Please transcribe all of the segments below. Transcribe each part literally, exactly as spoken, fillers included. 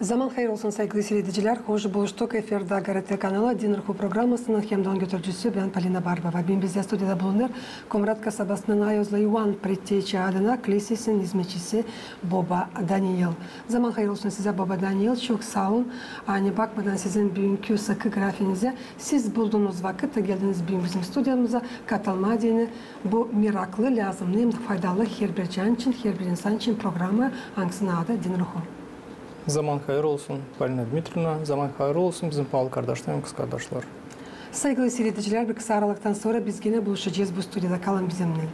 Zaman hayır olsun, saygılı siiredicilär. Hoş buluştuk. Efirdä GRT kanalı, Din Ruhu programasının hem dä onun götürücüsü bän, Polina Barbova. Büün bizdä studiyada bulunêr Komrat kasabasından Ayozlu İvan Pretteçä adına klisesinin izmetçisi boba Daniil. Zaman hayır olsun sizä, boba Daniil. Çok saa olun, ani bakmadan sizin büünkü sıkı grafiinizä, siz buldunuz vakıt da geldiniz büün bizim studiyamıza katılmaa deyni bu meraklı, lääzımnı hem dä faydalı herbir can için, herbir insan için programaya, angısının adı Din Ruhu. Zaman hayır olsun, Polina Dmitrievna, zaman hayır olsun, bizim paalı kardaşlar hem kızkardaşlar. Saygılı siiredicilär, bir kısa aralıktan sora biz genä buluşacez bu studiyada. Kalın bizimnän.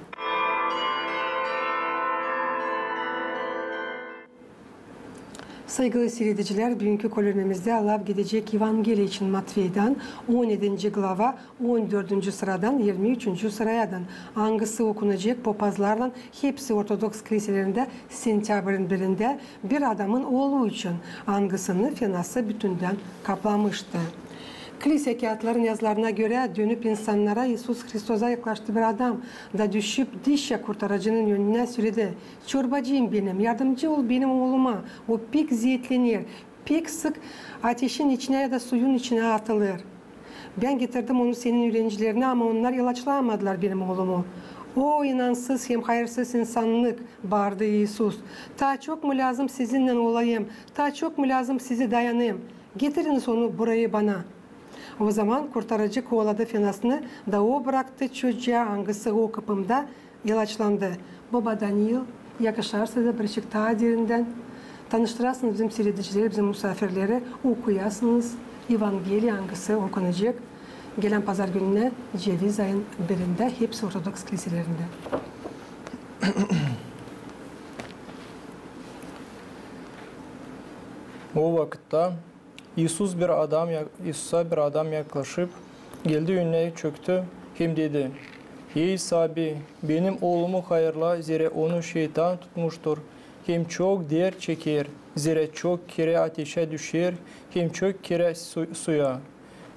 Saygılı siiredicilär, büünkü kolonemizdä laf gidecek Evangeliya için Matveydan, on edinci glava, on dördüncü sıradan irmi üçüncü sırayadan, angısı okunacek papazlarlan hepsi ortodoks kliselerindä sentябрьin birindä bir adamın oolu için, angısını fenası bütündän kaplamıştı. Klise kiyatların yazılarına görä, dönüp insannara İisus Hristosa yaklaştı bir adam da düşüp dişä kurtarıcının önünä söledi: «Çorbacıım benim, yardımcı ol benim ooluma, o pek zeetlener, pek sık ateşin içinä ya da suyun içinä atılêr. Bän getirdim onu senin üürenicilerinä, ama onnar ilaçlayamadılar benim oolumu». «O inansız hem hayırsız insannık!» — baardı İisus. «Taa çok mu lääzım sizinnän olayım? Taa çok mu lääzım sizi dayanayım? Getiriniz onu burayı bana!» Ozaman kurtarıcı kovaladı fenasını da o braktı çocaa, angısı o kıpımda ilaçlandı. Boba Daniil, yakışar sizä birazcık taa derindän tanıştırasınız bizim siiredicileri, bizim musaafirleri, okuyasınız Evangeliya, angısı okunacek gelän pazar gününä, ceviz ayın birindä, hepsi ortodoks kliselerindä. O vakıtta İisus bir adam ya-, İisusa bir adam yaklaşıp geldi, önünä çöktü hem dedi: «Ey Saabi, benim oolumu hayırla, zerä onu şeytan tutmuştur, hem çok dert çeker, zerä çok kerä ateşä düşer, hem çok kerä su-, suya.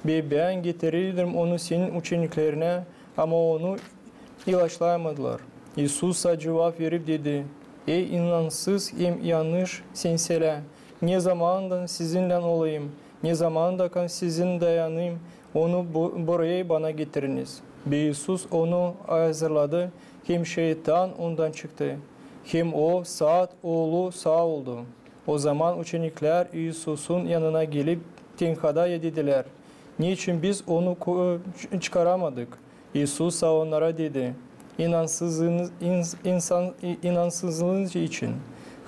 Ve bän getirirdim onu senin uçeniklerinä, ama onu ilaçlayamadılar». İisusa cuvap verip dedi: «Ey inansız hem yannış senselä, ne zamandan sizinnän olayım, ne zamandan sizi dayanayım, onu bu-, burayı bana getiriniz». Ve İisus onu hazırladı, hem şeytan ondan çıktı. Hem o saat oolu saa oldu. Ozaman uçeniklär İisusun yanına gelip tenhada dedilär: «Neçin biz onu ko-, ç-, çıkaramadık?» İisusa onnara dedi: «İnansızınız, ins-, insan, i-, inansızınız için.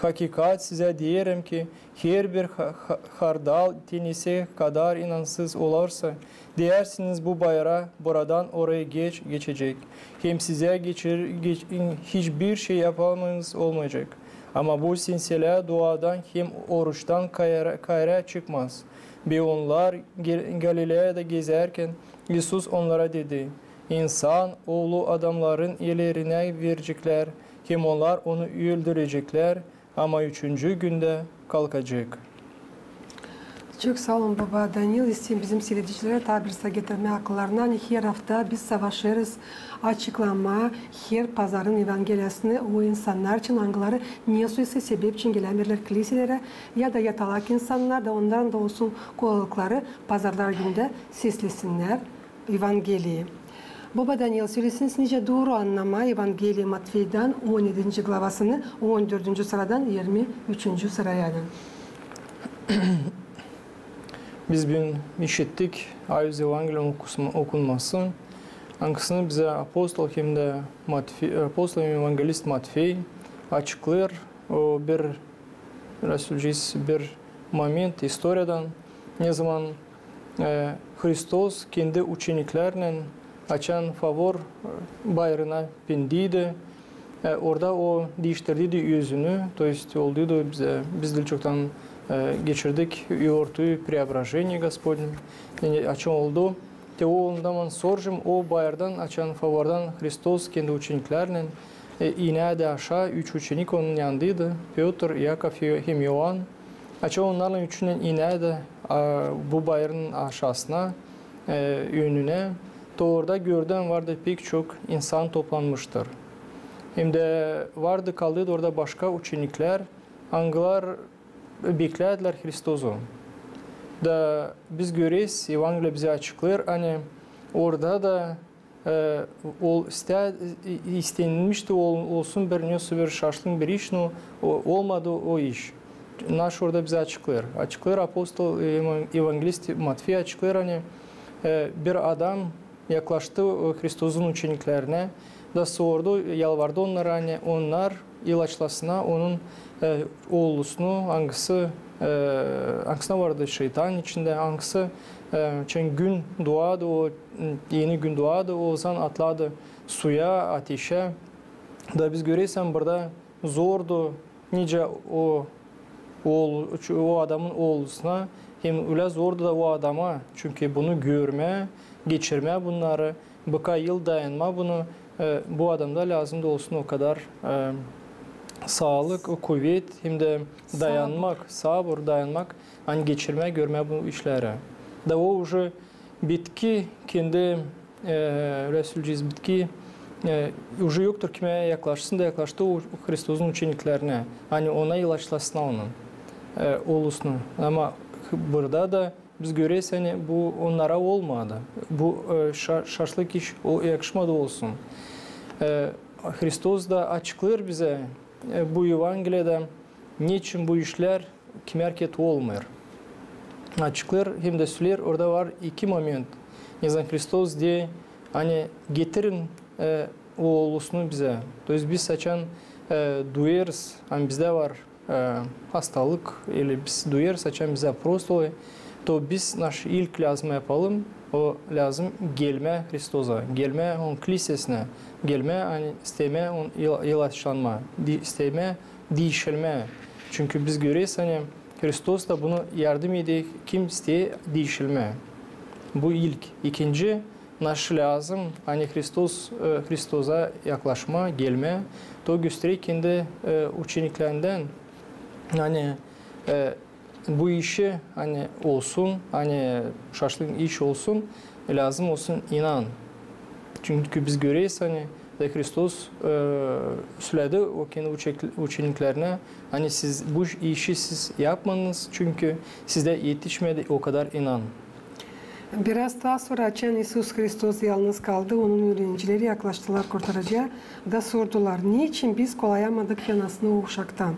Hakikat sizä deerim ki, herbir ha-, ha-, hardal tenesi kadar inansız olarsa, deersiniz bu bayıra: buradan oraya geç, geçecek, hem sizä geçir-, geç-, hiçbir şey yapamaz olmayacak. Ama bu senselä duadan hem oruçtan kayra, kayra çıkmaz». Ve onnar Ge-, Galileyada gezärkän, İisus onnara dedi: «İnsan Oolu adamların ellerinä vereceklär, hem onnar onu öldüreceklär, ama üçüncü gündä kalkacek». Çok saa olun, boba Daniil. İsteerim bizim siiredicileri taa bir saa getirmää akıllarına, ani her afta biz savaşêrız açıklamaa her pazarın evangeliyasını o insannar için, angıları nesoysa sebep için gelämeerlär kliselerä, ya da yatalak insannar da, onnarın da olsun kolaylıkları pazarlar günündä seslesinnär Evangeliyayı. Boba Daniil, söleseniz, nicä dooru annamaa Evangeliyayı Matveydan, on edinci glavasını, on dördüncü sıradan irmi üçüncü sırayadan. Biz büün işittik Ayuz Evangeliyasının okusma-, okunmasını, angısını bizä apostol hem dä Matfe-, apostol hem evangelist Matvey açıklêêr. O bir, biraz söleyecez, bir moment istoriyadan, ne zaman, e, Hristos kendi uçeniklerinnän açan Favor, e, bayırına bindiydi. E, orada o diiştirdiydi özünü, то есть olduydu bizä, biz diil çoktan, e, geçirdik örtüyü, преображение Господне, yani açan oldu. Te o ondan sora o bayırdan açan, Favordan Hristos kendi uçeniklerinnän, e, inärdi aşaa, üç uçenik onun yanındaydı, Pötr, İakov hem İoan. Açan onnarlan üçünnän inärdi, a, bu bayırın aşaasına, e, önünä, to orada gördü, ani vardı pek çok insan toplanmıştır. Hem dä vardı, kaldıydı orada başka uçeniklär, angılar beklärlär Hristozu. Da biz göreriz, Evangeliya bizä açıklêêr, ani orada da e, ol, istä, e, istenilmişti ol, olsun bir, nesoy bir şaşlık bir iş, no o, olmadı o iş. Naşi orada bizä açıklêêr. Açıklêêr apostol, e, evan-, evangelist Matfey açıklêêr, ani e, bir adam yaklaştı e, Hristozun uçeniklerinä da sordu, yalvardı onnara, ani onnar ilaçlasınnar onun e, oollusunu, angısı, e, angısında vardı şeytan içindä, angısı e, için gün duadı, o m, eni gün duadı, o zaman atladı suya, ateşä. Da biz görersäm, burada zordu nicä o, o, o adamın oollusuna, hem ölä zordu da o adama, çünkü bunu görmää, geçirmää bunnarı, bıka yıl dayanmaa bunu, e, bu adamda lääzımdı olsun o kadar e, saalık, o kuvet, hem dä dayanmak, sabır, dayanmak, ani geçirmää, görmää bu işleri. Da o uje bitki kendi, e, ölä söleyecez, bitki, e, uje yoktur kimä yaklaşsın da yaklaştı o Hristozun uçeniklerinä, ani ona ilaçlasınnar onun e, oollusunu. Ama burada da biz göreriz, ani bu onnara olmadı. Bu e, şa-, şaşlık iş, o yakışmadı olsun. E, Hristos da açıklêêr bizä e, bu Evangeliyada, neçin bu işlär kimärkerä olmêêr. Açıklêêr, hem dä söleer, orada var iki moment. Ne zaman Hristos deer, ani getirin e, oollusunu bizä. То есть biz açan e, duyêrız, ani bizdä var e, hastalık, ili biz duyêrız, açan bizä prost olêr, to biz naşı ilk lääzım yapalım, o lääzım gelmää Hristoza, gelmää onun klisesinä, gelmää, ani istemää on il-, ilaçlanmaa, di-, istemää diişilmää. Çünkü biz göreriz, ani Hristos da bunu yardım eder, kim isteer diişilmää. Bu ilk. İkinci, naşı lääzım, ani Hristos, e, Hristoza yaklaşmaa, gelmää, to gösterer kendi e, uçeniklerinden, ani e, bu işi, ani olsun, ani şaşlık iş olsun, lääzım olsun inan. Çünkü biz göreriz, ani da Hristos e, söledi o kendi uçek-, uçeniklerinä, ani siz bu işi siz yapmadınız, çünkü sizdä etişmedi o kadar inan. Biraz taa sora, açan İisus Hristos yalnız kaldı, onun üürenicileri yaklaştılar kurtarıcıya da sordular: "Neçin biz kolayamadık yanasını o uşaktan?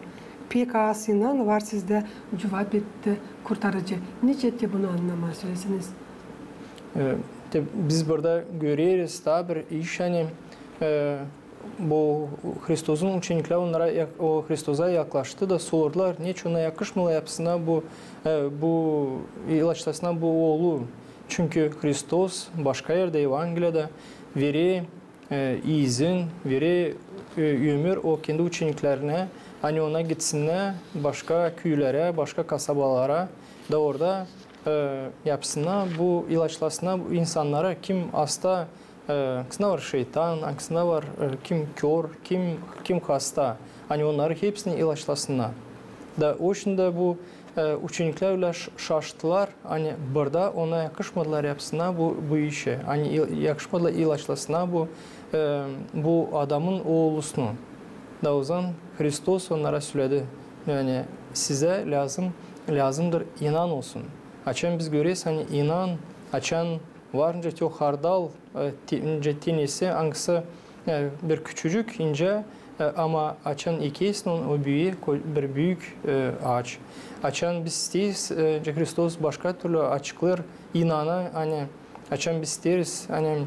Pek az inan var sizdä", cuvap etti kurtarıcı. Nicä te bunu annamaa, söleseniz? E, te, biz burada göreriz taa bir iş, ani e, bu Hristosun uçeniklär onnara yak-, o Hristoza yaklaştı da sordular, neçin ona yakışmêêr yapsınnar bu, e, bu ilaçlasınnar bu oolu. Çünkü Hristos başka erdä Evangeliyada verer e, izin, verer e, ömür o kendi uçeniklerinä, ani ona gitsinnär başka küülerä, başka kasabalara da orada e, yapsınnar bu, ilaçlasınnar bu insannarı, kim asta, e, angısında var şeytan, angısında var e, kim kör, kim, kim hasta. Ani onnarı hepsini ilaçlasınnar. Da o şindi bu e, uçeniklär ölä ş-, şaştılar, ani burada ona yakışmadılar yapsınnar bu, bu işi. Ani il-, yakışmadılar ilaçlasınnar bu, e, bu adamın oolusunu. Da o zaman Hristos onnara söledi, ani sizä lääzım, lääzımdır inan olsun. Açan biz göreriz, ani inan, açan var nicä te o hardal, e, te-, nicä tenesi, angısı e, bir küçücük, incä, e, ama açan ekersin onu, o büüyer ko-, bir büük e, aaç. Açan biz isteeriz, e, nicä Hristos başka türlü açıklêêr inanı, ani açan biz isteeriz, ani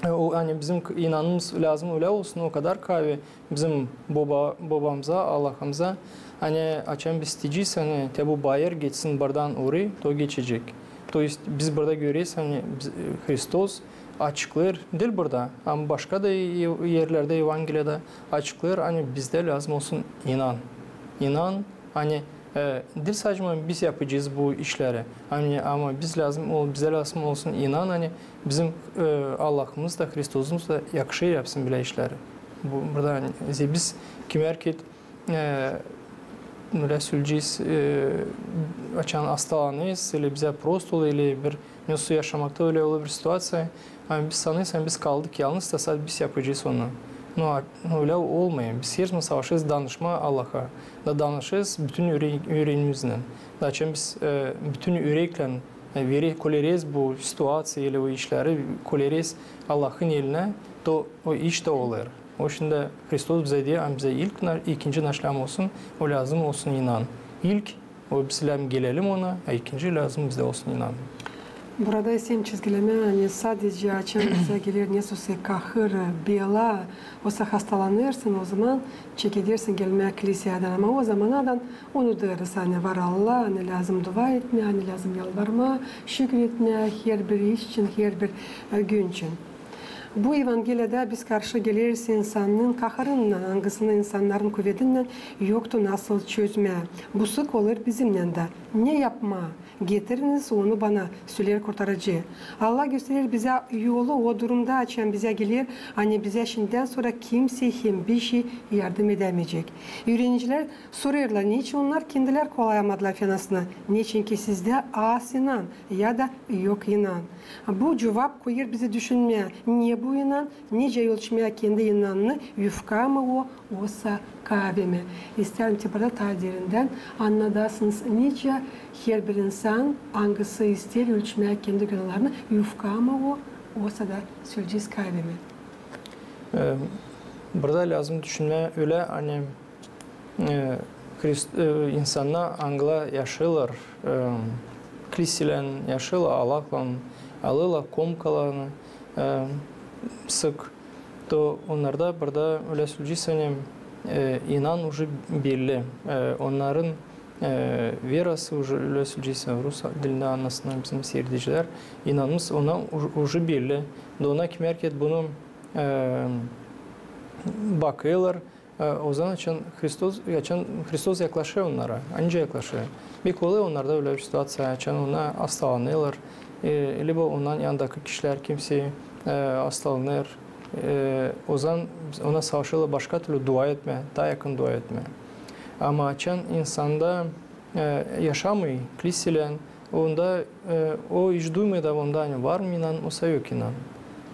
e, o, ani bizim k-, inanımız lääzım ölä olsun, o kadar kaavi bizim boba-, bobamıza, Allahımıza, ani açan biz isteyecez, ani te bu bayır geçsin buradan orayı, to geçecek. То есть biz burada göreriz, ani biz, e, Hristos açıklêêr, diil burada, ama başka da e-, erlerdä Evangeliyada açıklêêr, ani bizdä lääzım olsun inan. İnan, ani e, diil sade biz yapacez bu işleri, ani, ama biz lääzım ol-, bizdä lääzım olsun inan, ani bizim e, Allahımız da, Hristosumuz da yakışêr yapsın bölä işleri. Bu, burada, ani, ze-, biz kimärkerä e, ölä söleyecez, e, açan astalanêrız, ili bizä prost olêr, ili bir nesoy yaşamakta ölä olêr bir situaţiya, ani biz sanêrız, ani biz kaldık yalnız, da sade biz yapacez onu. No, ölä olmêêr. Biz herzman savaşêrız danışmaa Allaha. Da danışêrız bütün üre-, üremiznän. Da açan biz, e, bütün üreklän, e, vere-, kolerez bu situaţiya ili o işleri kolerez Allahın elinä, to o iş tä olêr. O şindi Hristos bizä deer, ani bizä ilk na-, ikinci naşlääm olsun, o lääzım olsun inan. İlk o biz lääzım gelelim Ona, a ikinci lääzım bizdä olsun inan. Burada isteerim çizgilemää, ani sadecä açan bizä geler nesä kahır, bela, osa hastalanêrsın, ozaman çekedersin gelmää kliseyädän. Ama ozamanadan unudêrız, ani var Allah, ani lääzım dua etmää, ani lääzım yalvarmaa, şükür etmää herbir iş için, herbir, e, gün için. Bu Evangeliyada biz karşı geleriz insannın kahırınnan, angısını insannarın kuvedinnän yoktu nasıl çözmää. Bu sık olêr bizimnän dä. Ne yapmaa? Getiriniz onu Bana, söleer Kurtarıcı. Allah gösterer bizä yolu o durumda, açan bizä geler, ani bizä şindän sora kimsey hem bişey yardım edämeyecek. Üürenicilär sorêrlar, neçin onnar kendilär kolayamadılar fenasını, neçinki sizdä az inan ya da yok inan. Bu cuvap koyêr bizi düşünmää, ne bu inan, nicä ölçmää kendi inanını, yufka mı o, osa kaavemi. İsteerim te burada taa derindän annadasınız, nicä herbir insan, angısı isteer ölçmää kendi günahlarını, yufka mı o, osa da söleyecez kaavemi. E, burada lääzım düşünmää ölä, ani e, Hrist-, e, insannar, angılar yaşêêrlar, e, kliseylän yaşêêrlar, Allahlan alêrlar komkalarını, e, sık. To onnarda burada ölä söleyecez, ani, e, inan uje belli. E, onnarın, e, verası uje, ölä söleyecez, rus dilindä annasınnar bizim siiredicilär, inanımız ona u-, uje belli. Da ona kim herkez bunu, e, bakêrlar, E, ozaman açan Hristos, açan Hristos yaklaşêr onnara, ancak yaklaşêr. Pek olêr onnarda ölä bir situaţiya, açan onnar astalanêrlar, e, libo onnan yandakı kişilär, kimsey, e, astalanêr, e, ozaman ona savaşêrlar başka türlü dua etmää, taa yakın dua etmää. Ama açan insanda e, yaşamêêr kliseylän, onda, e, o hiç duymêêr da onda, ani var mı inan, osa yok inan.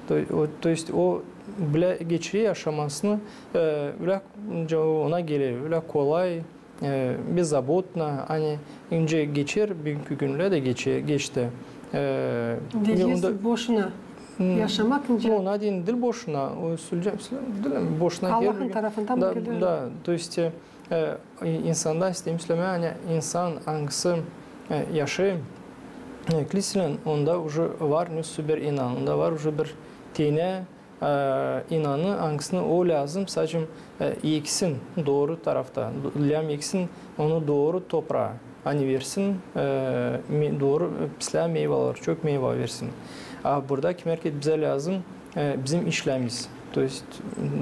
To, o, to jest o bilä geçirer yaşamasını, e, bilä, ona geler bilä kolay, e, беззаботно, ani nicä geçer, büünkü günnär dä geçer, geçti. E, Deyil, onda boşuna yaşamak nicä. Ona deyni, diil boşuna, o söleyecäm, diil boşuna. Allahın tarafından mı geler? Da, to jest, e, E, insanda isteerim sölemää, ani insan, angısı, e, yaşêêr, e, kliseylän, onda uje var nesä bir inan, onda var uje bir tenä, e, inanı, angısını o lääzım, sadecä, e, eksin dooru tarafta, do-, lääzım eksin onu dooru topraa, ani versin, e, me-, dooru, e, islää meyvalar, çok meyva versin. A burada kim herkez bizä lääzım, e, bizim işlärimiz, то есть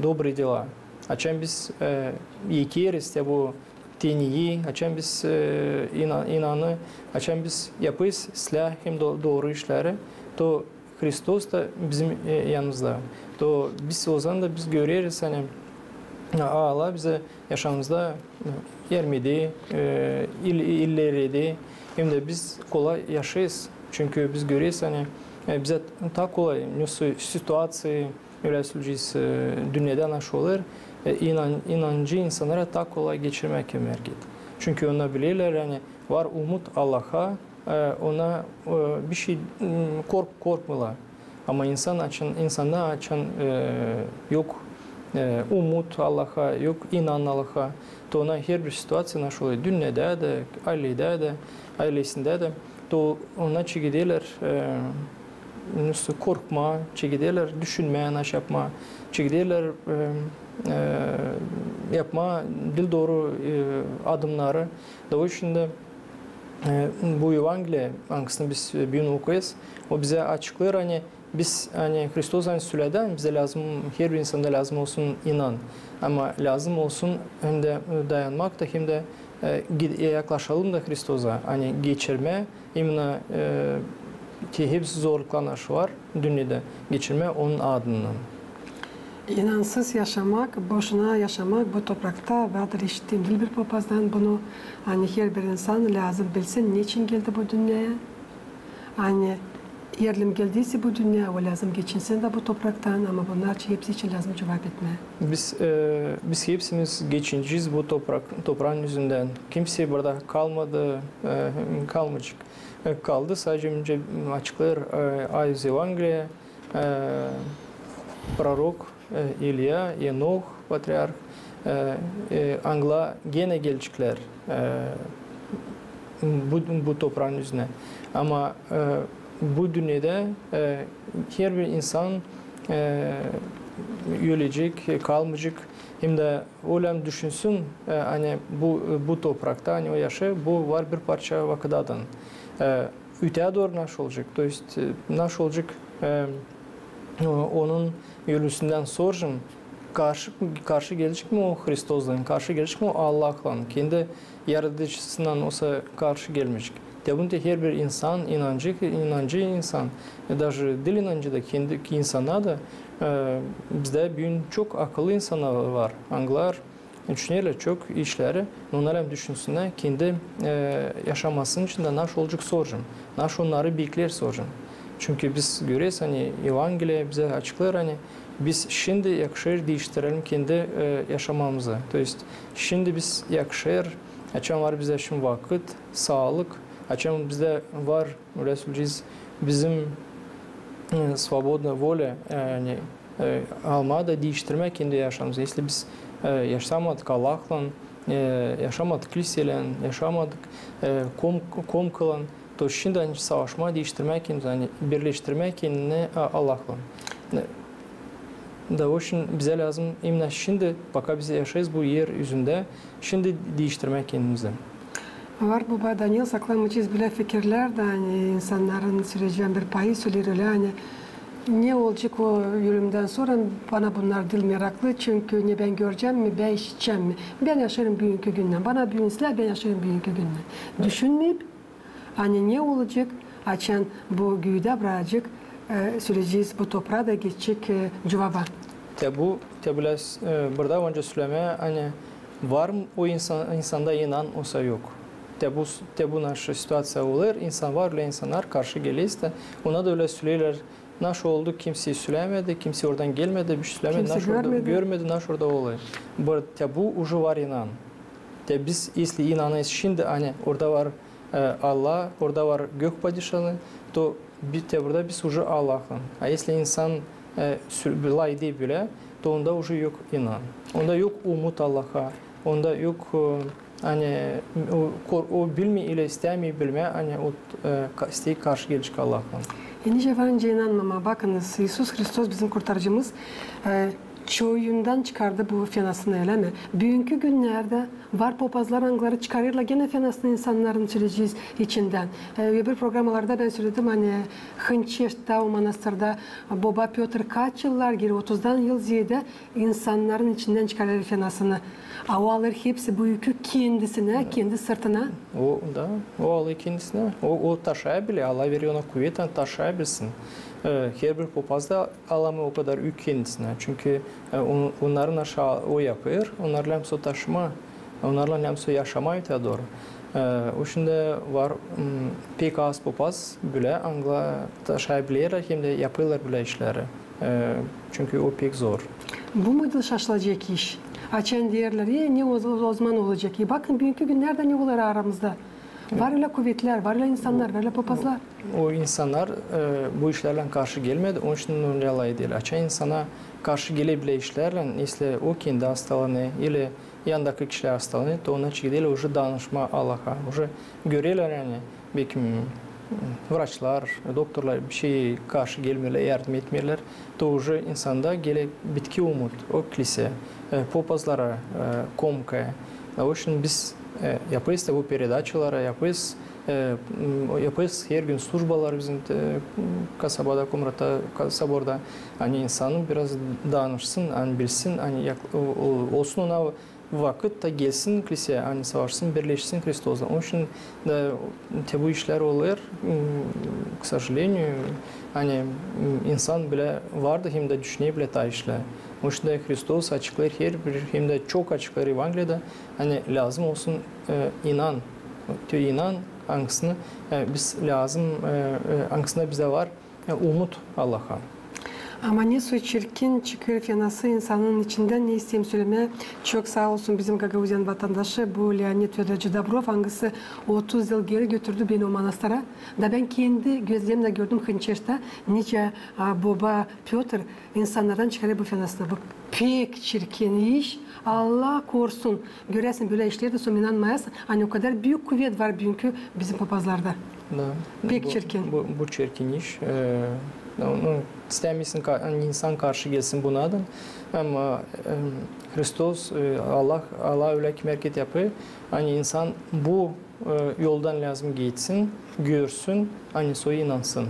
добрые дела. Açan biz, e, ekeeriz te bu teneyi, açan biz, e, ina-, inanı, açan biz yapêrız islää hem do-, dooru işleri, to Hristos da bizim, e, yanımızda. To biz ozaman da biz göreriz, ani, a, Allah bizä yaşamamızda, e, ermedi, e, il-, ilerledi, hem dä biz kolay yaşêêrız. Çünkü biz göreriz, ani, e, bizä taa kolay nesä situaţiya, ölä söleyecez, e, dünnedä nasıl olêr, e, inan-, inancı insannara taa kolay geçirmää kim herkez. Çünkü onnar bilerlär, ani var umut Allaha, e, ona, e, bişey, m, kork-, korkmêêrlar. Ama insan açan, insanda açan, e, yok, e, umut Allaha, yok inan Allaha, to ona herbir situaţiya nasıl olêr, dünnedä dä, ayleyä dä, aylesindä dä, to ona çekederlär, e, nasıl korkmaa, çekederlär düşünmää, nasıl yapmaa, çekederlär, e, e, yapmaa diil dooru, e, adımnarı. Da o için dä, e, bu Evangeliya, angısını biz, e, büün okuyêrız, o bizä açıklêêr, ani biz, ani Hristos, ani söledi, ani bizä lääzım, herbir insanda lääzım olsun inan. Ama lääzım olsun hem dä, e, dayanmak da, hem dä, e, gid-, e, yaklaşalım da Hristosa, ani geçirmää, именно, e, te hepsi zorluklar nasıl var dünnedä, geçirmää onun adından. İnansız yaşamak, boşuna yaşamak bu toprakta, vardır işittim diil bir papazdan bunu, ani herbir insan lääzım bilsin, neçin geldi bu dünneyä. Ani Gerilim geldiyse bu dünneyä, o lääzım geçinsin dä bu topraktan, ama bunnar için hepsi için lääzım cuvap etmää. Biz, e, biz hepsimiz geçinecez bu toprak, topraın üzündän. Kimsey burada kalmadı, e, kalmayacek. E, kaldı sadecä, açıklêêr, e, Evangeliya, e, prorok, e, İlya, Enoh patriarh, e, e, angılar genä geleceklär, e, bu, bu topraın üzünä. Ama, e, bu dünnedä, e, herbir insan, e, ölecek, e, kalmayacek. Hem dä ölä düşünsün, e, ani bu, bu toprakta, ani o yaşêêr, bu var bir parça vakıdadan. E, öteyä dooru nasıl olacek? То есть, e, nasıl olacek, e, o-, onun ölüsündän sora karşı, karşı gelecek mi o Hristoslan, karşı gelecek mi o Allahlan, kendi Yaradıcısınnan osa karşı gelmeyecek. Te bunu te herbir insan, inancı, inancı insan, e, даже diil inancı da, kendi insana da, e, bizdä büün çok akıllı insannar var, angılar düşünerlär çok işleri, no onnar hem düşünsünnär kendi, e, yaşamasının içindä nasıl olacek sora, nasıl onnarı bekleer sora. Çünkü biz göreriz, ani Evangeliya bizä açıklêêr, ani biz şindi yakışêr diiştirelim kendi, e, yaşamamızı. То есть şindi biz yakışêr, açan var bizdä şindi vakıt, saalık, açan bizdä var, ölä söleyecez, bizim, e, свободная воля, e, ani, e, almaa da diiştirmää kendi yaşamamızı. Если biz, e, yaşamadık Allahlan, e, yaşamadık kliselän, yaşamadık, e, kom-, komkaylan, то şindi ani savaşmaa, diiştirmää kendimizi, ani birleştirmää kendini, e, Allahlan. E, da o için bizä lääzım именно şindi, пока biz yaşêêrız bu er üzündä, şindi diiştirmää kendimizi. Var, boba Daniil, saklamayacez bölä fikirlär dä, ani insannarın söleyecäm bir payı söleer ölä, ani ne olacek o ölümdän sora, bana bunnar diil meraklı, çünkü ne bän görecäm mi, bän işidecäm mi. Bän yaşêêrım büünkü günnän. Bana büün islää, bän yaşêêrım büünkü günnän. Düşünmeyip, ani ne olacek, açan bu güüdä brakacek, e, söleyecez bu topraa da geçecek, e, cuvaba. Te bu, te bölä, e, burada öncä sölemää, ani var mı o insan, insanda inan, osa yok. Te bu, te bu naşı situaţiya olêr, insan var, ölä insannar karşı geler tä, ona da ölä söleerlär, naşı oldu, kimsey sölemedi, kimsey oradan gelmedi, bir şey sölemedi, naşı oldu, görmedi, naşı orada olêr. Bir, te bu uje var inan. Te biz, если inanêrız şindi, ani orada var, e, Allah, orada var gök padişahı, то bi-, te burada biz uje Allahın. A если insan, e, sü-, lafedä bölä, то onda uje yok inan. Onda yok umut Allaha. Onda yok, e, ani o, kor-, o bilmeer, ölä istämeer bilmää, ani o, e, ka-, istey karşı gelecek Allahın. E, nicä var, nicä inanmamaa. Bakınız, İisus Hristos, bizim Kurtarıcımız, e, çoyundan çıkardı bu fenasını, ölä mi? Büünkü günnerdä var popazlar, angıları çıkarêrlar genä fenasını insannarın, söleyecez, içindän. E, öbür programalarda bän söledim, ani Hınçeşta, o manastırda boba Pötr kaç yıllar geeri, otuzdan yıl zeedä insannarın içindän çıkarêr fenasını. A o alêr hepsi bu yükü kendisinä, kendi sırtına. O, da, o alêr kendisinä. O, o taşıya biler, Allah verer ona kuvet, ani taşıya bilsin. E, herbir popaz da alamêêr o kadar yük kendisinä. Çünkü, e, on-, onnarın aşaa o yapêr, onnarı lääzım taşımaa, onnarı lääzım yaşamaa öteyä dooru. E, o şindi var, m, pek az popaz bölä, angılar taşıya bilerlär, hem dä yapêrlar bölä işleri. E, çünkü o pek zor. Bu muydu şaşılacek iş? Açan deerlär, e, ne o, o zaman olacek? E, bakın, büünkü günnerdä ne olêr aramızda. Var ölä kuvetlär, var ölä insannar, var ölä popazlar. O insannar, e, bu işlerlän karşı gelmedi, onun için ölä lafedäl. Açan insana karşı geler bölä işlerlän, если o kendi hastalanêr, ili yandakı kişilär hastalanêr, то ona çekeder uje danışmaa Allaha, uje görerlär, ani, bekim, vraçlar, doktorlar bir şey karşı gelmeerlär, yardım etmeerlär, то uje insanda geler bitki umut, o klisä, e, popazlara, e, komkaya. O için biz, e, yapêrız da bu peredaçaları, yapêrız, e, m, yapêrız her gün službaları bizim, e, kasabada, Komratta, ka-, soborda, ani insanı biraz danışsın, ani bilsin, ani yak-, o, o, olsun ona vakıt da gelsin klisä, ani savaşsın, birleşsin Hristoslan. Onun için dä te bu işlär olêr, m, к сожалению, ani, m, insan bölä vardı hem dä düşüner bölä taa işlär. Onun için dä Hristos açıklêêr herbir, hem dä çok açıklêêr Evangeliyada, ani lääzım olsun, e, inan. Te inan, angısını, e, biz lääzım, e, e, angısında bizdä var, umut Allaha. Ama ne soy çirkin çıkêr fenası insanın içindän, ne isteerim sölemää. Çok saa olsun bizim Gagauziyanın vatandaşı, bu Leonid Födoroviç Dobrov, angısı otuz yıl geeri götürdü beni o manastıra. Da bän kendi gözlerimnän gördüm Hınçeşta, nicä, a, boba Pötr insannardan çıkarêr bu fenasını. Bu pek çirkin iş. Allah korusun. Göräsin bölä işleri dä, sora inanmayasın, ani o kadar büük kuvet var büünkü bizim papazlarda. Da. Pek çirkin. Bu, bu çirkin iş. E, onu istämeersin, ani insan karşı gelsin bunnaran. Ama, e, Hristos, e, Allah, Allah ölä kimereket yapêr, ani insan bu e, yoldan lääzım geçsin, görsün, ani sora inansın.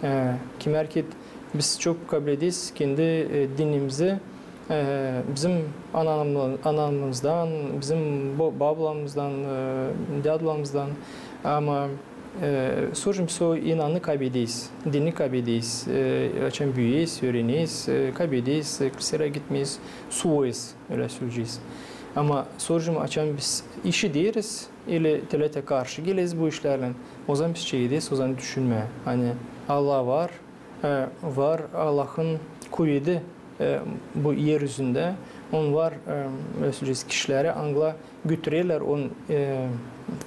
E, kimereket biz çok kablederiz kendi, e, dinimizi, e, bizim anamı-, anamızdan, bizim bo-, babalarımızdan, e, dädularımızdan. Ama, e, sora biz o inanı kaybederiz, dini kaybederiz, e, açan büüyeriz, üüreneriz, e, kaybederiz, e, kilserä gitmeeriz, suvarız, ölä söleyecez. Ama sora açan biz işideriz, ili devletä karşı geleriz bu işlärlän, ozaman biz çekeriz, ozaman düşünmää, ani Allah var, e, var Allahın kuvedi, e, bu er üzündä, on var, e, ölä söleyecez, kişileri, angılar götürerlär on, e,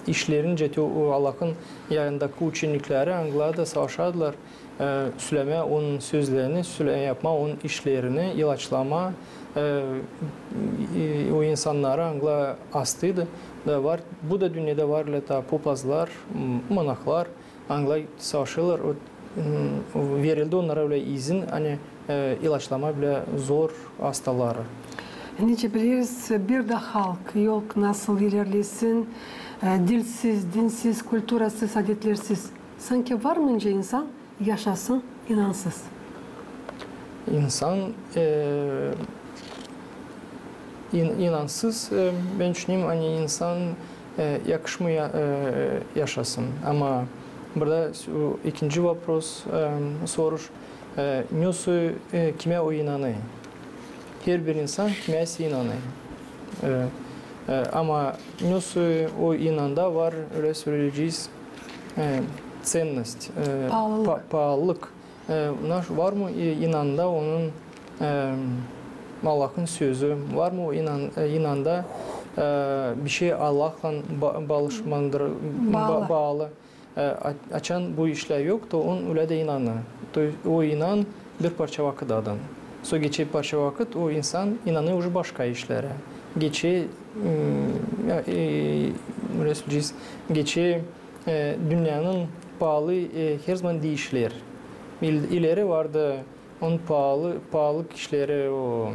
işlerini, nicä o Allahın yanındakı uçennikleri, angılar da savaşardılar, e, sölemää onun sözlerini, sölä-, yapmaa onun işlerini, ilaçlamaa, e, e, o insannarı, angılar astaydı. Da var, bu da dünnedä var ölä taa popazlar, m-, monahlar, angılar savaşêrlar, o, m, verildi onnara ölä izin, ani, e, ilaçlamaa bilä zor astaları. Nicä bileriz, bir dä halk yok nasıl ilerlesin, e, dilsiz, dinsiz, kulturasız, adetlersiz. Sanki var mı nicä insan, yaşasın inansız. İnsan, e, in-, inansız, e, bän düşünerim, ani insan, e, yakışmêêr ya-, e, yaşasın. Ama burada s-, o ikinci vopros, e, soruş, e, nesoy, e, kimä o inanêr? Herbir insan kimäsä inanêr. E, e, ama nesoy o inanda var, ölä söleyecez, e, ценность, e, paalılık. Pa-, paalılık. E, naş-, var mı, e, inanda onun, e, Allahın sözü, var mı o inan-, e, inanda, e, bişey Allahlan ba-, baalışmandır, ba-, baalı. E, a-, açan bu işlär yok, to on ölä dä inanêr. To o inan bir parça vakıttan. Sora geçer parça vakıt, o insan inanêr uje başka işlerä. Geçer, m, ya, e, ölä söleyecez, geçer, e, dünnenin paalı, e, herzaman diişiler. İl-, ileri vardı on paalı, paalı işleri, o,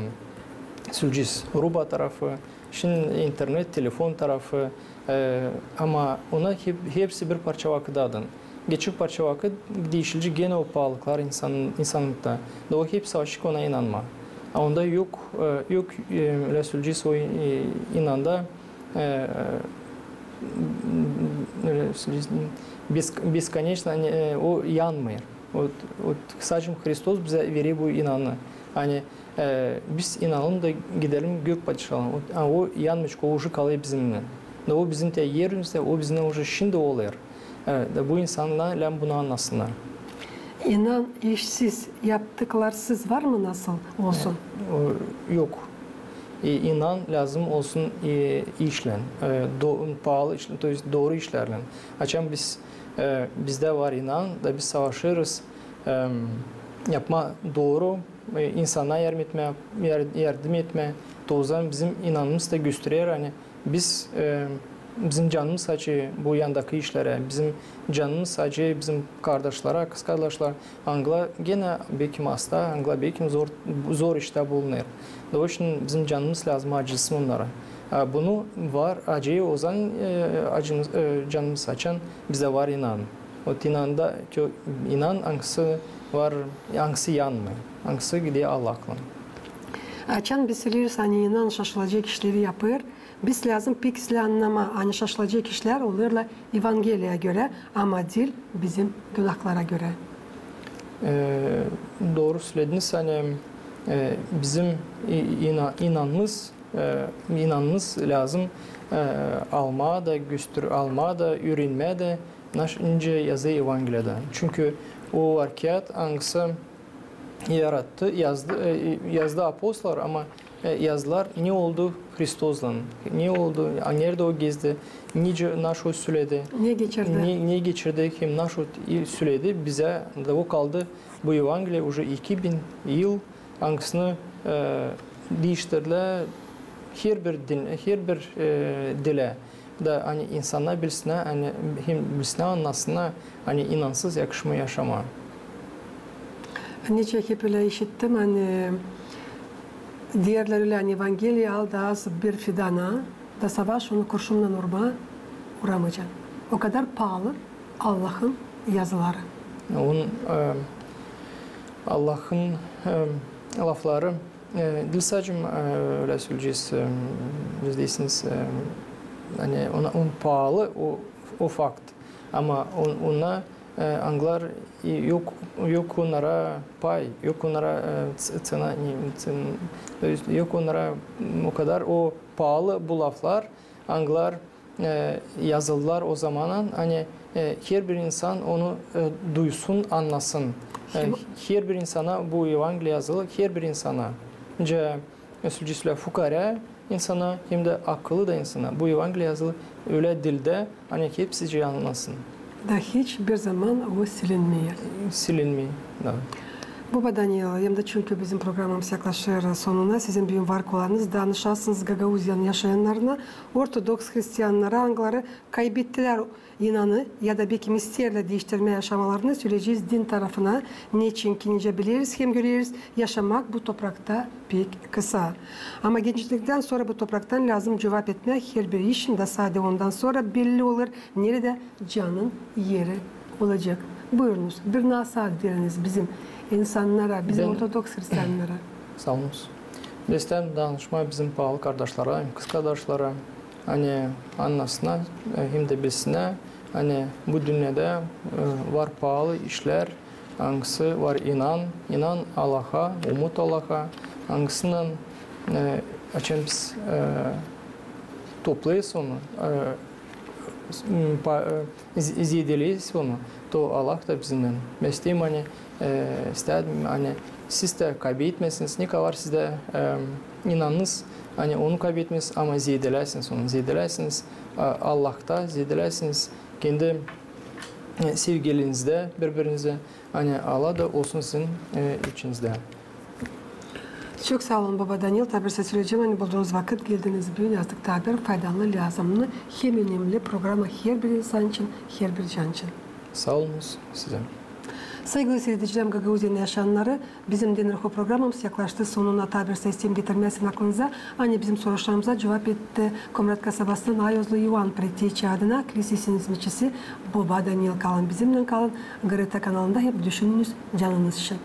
söleyecez, ruba tarafı, şindi internet, telefon tarafı, e, ama ona hep-, hepsi bir parça vakıttan. Geçer parça vakıt, diişilecek genä o paalılıklar insan-, insanlıkta. Da o hep savaşêr ona inanmaa. A onda yok, e, yok, e, ölä söleyecez, o, e, inanda, e, ölä söleyecez, бес-, бесконечно, e, o yanmêêr. Ot, ot, sadecä Hristos bizä verer bu inanı. Ani, e, biz inanalım da gidelim gök padişahlığına. Ot, a o yanmêêr, o uje kalêr bizimnän. Da o bizim te erimizdä, o bizimnän uje şindi olêr. E, da bu insannar lääzım bunu annasınnar. İnan işsiz, yaptıklarsız var mı nasıl olsun? E, o, yok. E, inan lääzım olsun, e, işlän, e, do-, paalı işlän, то есть dooru işlärlän. Açan biz E, bizdä var inan, da biz savaşêrız, e, yapmaa dooru, e, insana yardım etmää, yar-, yardım etmää. Ozaman bizim inanımız da gösterer, ani biz, e, bizim canımız acıyêr bu yandakı işlerä, bizim canımız acıyêr bizim kardaşlara, kızkardaşlara, angılar genä bekim asta, angılar bekim zor, zor iştä bulunêr. Da o için bizim canımız lääzım acısın onnara. A bunu var, acıyêr ozaman, e, acımız, e, canımız, açan bizdä var inan. Ot inanda, tö-, inan, angısı var, angısı yanmêêr, angısı gider Allahlan. Açan biz söleeriz, ani inan şaşılacek işleri yapêr, biz lääzım pek islää annamaa, ani şaşılacek işlär olêrlar Evangeliyaya görä, ama diil bizim günahlara görä. E, dooru sölediniz, ani, e, bizim i-, ina-, inanımız, e, inanımız lääzım, e, almaa da, göster-, almaa da, üürenmää dä, naş-, nicä yazêr Evangeliyada. Çünkü O var kiyat, angısı yarattı, yazdı, e, yazdı apostollar, ama, e, yazdılar, ne oldu Hristozlan, ne oldu, a, neredä o gezdi, nicä, naşo söledi, ne geçirdi, ne, ne geçirdi, hem naşo söledi bizä, da o kaldı, bu Evangeliya uje iki bin yıl, angısını, e, diiştirdilär herbir din, herbir, e, dilä. Da, ani insannar bilsinnär, ani hem bilsinnär, annasınnar, ani inansız yakışmêêr yaşamaa. Nicä hep ölä işittim, ani deerlär ölä, ani Evangeliya aldı az bir fidana, da savaş onu kurşunnan urmaa uramayacek. O kadar paalı Allahın yazıları. Onun, e, Allahın, e, lafları E, diil sade, e, ölä söleyecez, e, biz deersiniz, e, ani ona, on paalı o, o fakt. Ama on, ona, e, angılar, e, yok, yok onnara pay, yok onnara, e, c-, цена, ne, цен-, то есть yok onnara, m, o kadar o paalı bu laflar, angılar e, yazıldılar o zamanan, ani, e, herbir insan onu, e, duysun, annasın. E, herbir insana bu Evangeliya yazılı, herbir insana. Nicä, e, söleyecez, fukaarä insana, hem dä akıllı da insana. Bu Evangeliya yazılı ölä dildä, ani hepsicii annasın. Da hiç bir zaman o silinmeer. Silinmeer, da. Baba Daniil, hem dä çünkü bizim programamız yaklaşêr sonuna, sizin büün var kolayınız danışasınız Gagauziyanın yaşayannarına, ortodoks hristiyannara, angıları kaybettilär inanı ya da bekim isteerlär diiştirmää yaşamalarını, söleyecez din tarafına, neçin ki nicä bileriz hem göreriz, yaşamak bu toprakta pek kısa. Ama gençlikten sora bu topraktan lääzım cuvap etmää herbir işin, da sade ondan sora belli olêr, neredä canın eri olacek. Buyurunuz, bir nasaat veriniz bizim insannara, bizim ortodoks hristiyannara. Saa olunuz. Bän isteerim danışmaa bizim paalı kardaşlara hem kızkardaşlara, ani annasınnar, e, hem dä bilsinnär, ani bu dünnedä, e, var paalı işlär, angısı var inan, inan Allaha, umut Allaha, angısınnan, e, açan biz, e, toplêêrız onu, e, s-, m, pa-, e, z-, zeedeleriz onu, to Allah da bizimnän. Bän isteerim, ani, e, isteerim, ani siz dä kaybetmeesiniz, ne kadar sizdä, e, inanınız, ani onu kaybetmeesiniz, ama zeedeläsiniz onu, zeedeläsiniz, e, Allahta, zeedeläsiniz kendi, e, sevgilinizdä biri-birinizä, ani Allah da olsun sizin, e, içinizdä. Çok saa olun, baba Daniil, taa bir söleyecäm, ani bulduunuz vakıt, geldiniz büün, yazdık taa bir faydalı, lääzımnı hem önemli programa herbir insan için, herbir can için. Saa olunuz sizä. Saygılı siiredicilerim, Gagauziyanın yaşayannarı, bizim Dän ruhu programamız yaklaştı sonuna. Taa bir söleyäm, getirmäsin aklınıza, ani bizim soruşlarımıza cuvap etti Komrat kasabasından Ayozlu İvan, preteçi adına klisesinin izmetçisi baba Daniil. Kalın bizimnän, kalın GRT kanalında hem düşününüz canınız için.